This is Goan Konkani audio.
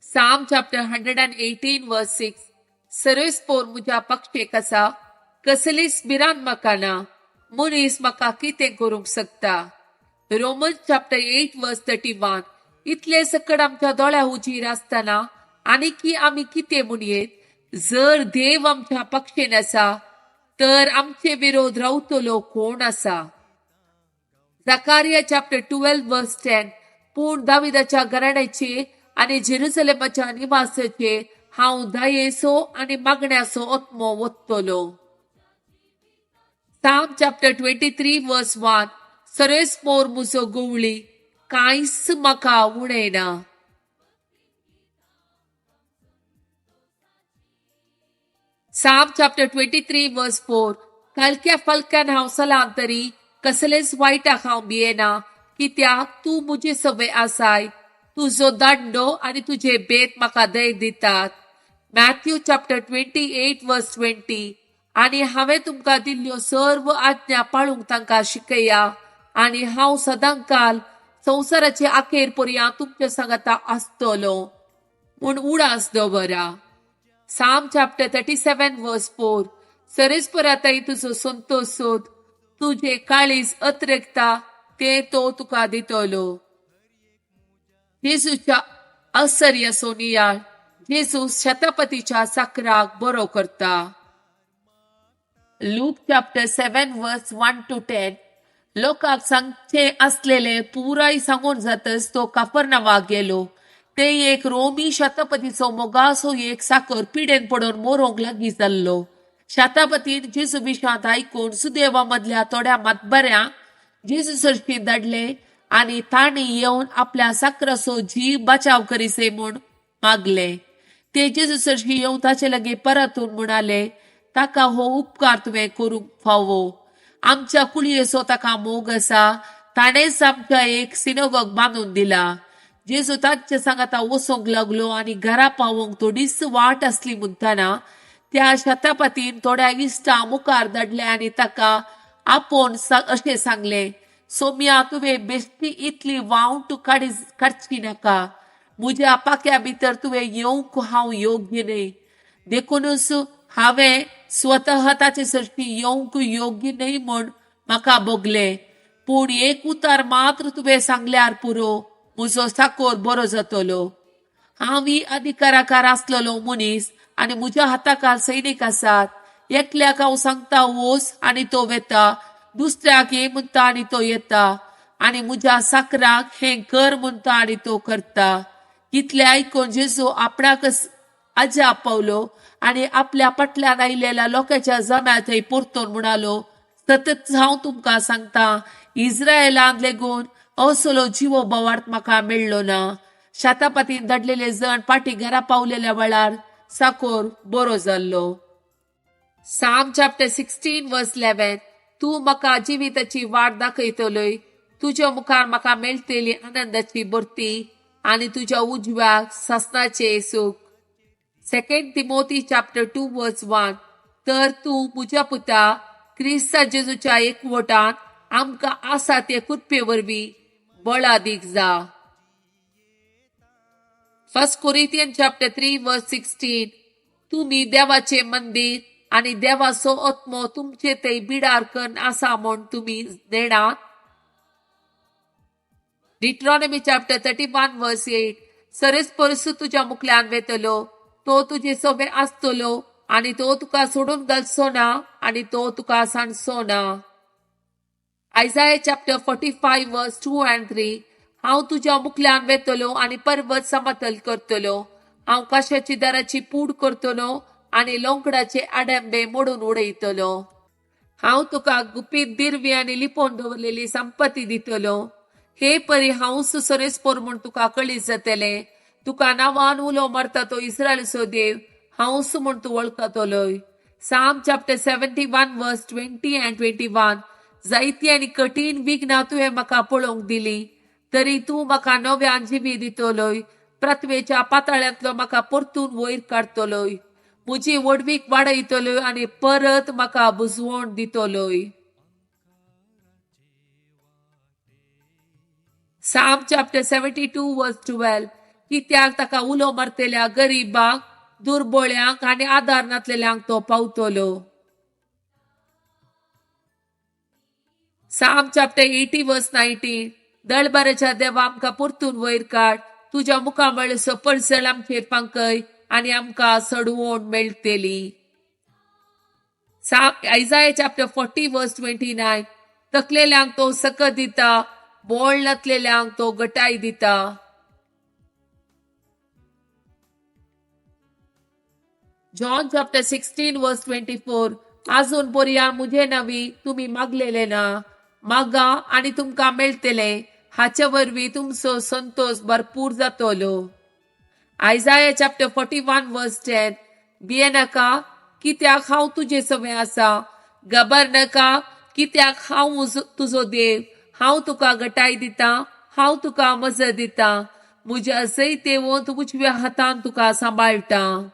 Psalm chapter 118 verse 6. सर्वेस्पोर म्हज्या पक्षेक आसा, कसलीच भिरांत म्हाका ना. मनीस म्हाका कितें करूंक शकता? Romans chapter 8 verse 31. इतले सकड आमच्या दोळ्या हुजीर आसतना आनीकी आमी कितें म्हणयेत? जर देव आमच्या पक्षेन आसा तर आमचे विरोध रावतलो कोण आसा? Zechariah chapter 12 verse 10. पूण दाविदाच्या घराण्याचे आनी जेरुसलेमाच्या निवासाचे हांव दयेचो आनी मागण्याचो आत्मो वतलो. Psalm chapter 23 verse 1. सर्वेस्पोर म्हजो गवळी, कांयच म्हाका उणेना. Psalm chapter 23 verse 4. कालक्या फालक्यान हांव सलाम तरी कसलेच वायटाक हांव भियेना, कित्याक तूं म्हजे सवे आसाय. तुजो दांडो आनी तुजे बेत म्हाका धैर्य दितात. Matthew chapter 28 verse 20. आनी हांवें तुमकां दिल्ल्यो सर्व आज्ञा पाळूंक तांकां शिकया, आनी हांव सदांकाल संवसाराचे अखेर पर्यंत तुमच्या सांगाता आसतलो म्हूण उडास दवरा. Psalm chapter 37 verse 4. सरेस्पराताई तुजो संतोष सोद, तुजे काळीज अत्रेकता ते तो तुका दितलो. जेजूच्या आश्चर्याचो नियाळ. जेजू शतपतीच्या साकराक बरो करता. Luke chapter 7 verse 1 to 10. लोकांक सांगचे असलेले पुराय सांगून जातच तो काफरनावाक गेलो. ते एक रोमी शतपतीचो मोगासो एक साकर पिडेन पडून मोरोंक लागीं जाल्लो. शतापतीन जेजू विशांत आयकून सुदेवा मदल्या थोड्या मतबऱ्यांक जेजू सरशी धाडले आनी तांणी येवन आपल्या साकराचो जीव बचाव करीसे म्हूण मागले. ते जेजू सरशी येवन ताचे लागीं परतून म्हणाले, ताका हो उपकार तुवें करूंक फावो. आमच्या कुळयेचो ताका मोग आसा, ताणेंच आमच्या एक सिनोगोग बांदून दिला. जेजू तांचे सांगाता वचूंक लागलो आनी घरा पावोवंक थोडीच वाट आसली म्हणटना त्या शतापतीन थोड्या इश्टां मुखार धाडले आनी ताका आपोवन अशें सांगलें, सोम्या तुवें बेश्टी इतली वावट काडची नाका. म्हज्या पाक्या भितर तुवें येवंक हांव योग्य न्हय, देखूनच हांवें स्वतः ताचे सरशी येवंक योग्य न्हय म्हूण म्हाका भोगलें. पूण एक उतार मात्र तुवें सांगल्यार पुरो, म्हजो साकोर बरो जातलो. हांव ही अधिकाराकार आसलेलो मनीस आनी म्हज्या हाताखाल सैनीक आसात. एकल्याक हांव सांगता वोस आनी तो वेता, दुसऱ्याक ये म्हणटा आनी तो येता, आनी म्हज्या साकराक हें कर म्हणटा आनी तो करता. इतलें आयकून जेजू आपणाकच अजाप पावलो आनी आपल्या फाटल्यान आयिल्ल्या लोकांच्या जम्या थंय परतून म्हणालो, सतत हांव तुमकां सांगता, इस्रायलांत लेगून असलो जिवो बोवार्थ म्हाका मेळ्ळो ना. शतापतीन धाडलेले जण पाटी घरा पावलेल्या वेळार साकोर बरो जाल्लो. Psalm chapter 16 verse 11. तूं म्हाका जिविताची वाट दाखयतलोय, तुज्या मुखार म्हाका मेळटली आनंदाची भरती आनी तुज्या उजव्याक सासणाचें सूख. 2 Timothy chapter 2 verse 1. तर तूं म्हज्या पुता क्रिस्ता जेजूच्या एकवटान आमकां आसा ते कृपे वरवीं बळादीक जा. 1 Corinthians chapter 3 verse 16. तुमी देवाचे मंदिर आनी देवाचो आत्मो तुमचे थंय बिडार कन्न आसा म्हूण तुमी नेणात. Deuteronomy chapter 31 verse 8. सरस परस तुज्या मुखल्यान वेतलो, तो तुजे सोबे आसतलो आनी तो तुका सोडून घालचो ना आनी तो तुका सांडचो ना. Isaiah chapter 45 verse 2 and 3. हांव तुज्या मुखल्यान वेतलो आनी पर्वत समतल करतलो. हांव काशाची दाराची पूड करतलो आनी लोंकडाचे आडंबे मोडून उडयतलो. हांव तुका गुपीत दिरवी आनी लिपोवन दवरलेली संपत्ती दितलो. हे परी हांव सरेस्पोर म्हूण तुका कळीत जातलें. तुका नांवान उलो मारता तो इस्रायलचो देव हांवच म्हूण तूं वळखतलोय. Psalm chapter 71 verse 20 and 21. जायती आनी कठीण विघ्नां तुवें म्हाका पळोवंक दिली, तरी तूं म्हाका नव्यान जिवी दितलोय. प्रथवेच्या पाताळ्यांतलो म्हाका परतून वयर काडटलोय. म्हजी व्हडवीक वाडयतलोय आनी परत म्हाका बुजवण दितलोय. Psalm chapter 72 verse 12. कित्याक ताका उलो मारतल्या गरिबांक, दुर्बोळ्यांक आनी आदार नातलेल्यांक तो पावतलो. Psalm chapter 80 verse 19. दळबाराच्या देवा, आमकां परतून वयर काड. तुज्या मुखामळ परसळ आमचेर पांकय आनी आमकां सडवण मेळटली. Isaiah chapter 40 verse 29. तकलेल्यांक तो सकत दिता, बोळ नातलेल्यांक तो गटाय दिता. John chapter 16 verse 24. अजून पर्यान मुझे नवी तुमी मागलेले ना. मागा आनी तुमकां मेळटले, हाचे वरवीं तुमचो संतोष भरपूर जातलो. Isaiah chapter 41 verse 10. भियेनाका, कित्याक हांव तुजे सवें आसा. घाबर नाका, कित्याक हांव तुजो देव. हांव तुका गटाय दिता, हांव तुका मजत दिता. म्हज्या सयत येवन उजव्या हातान तुका सांबाळटा.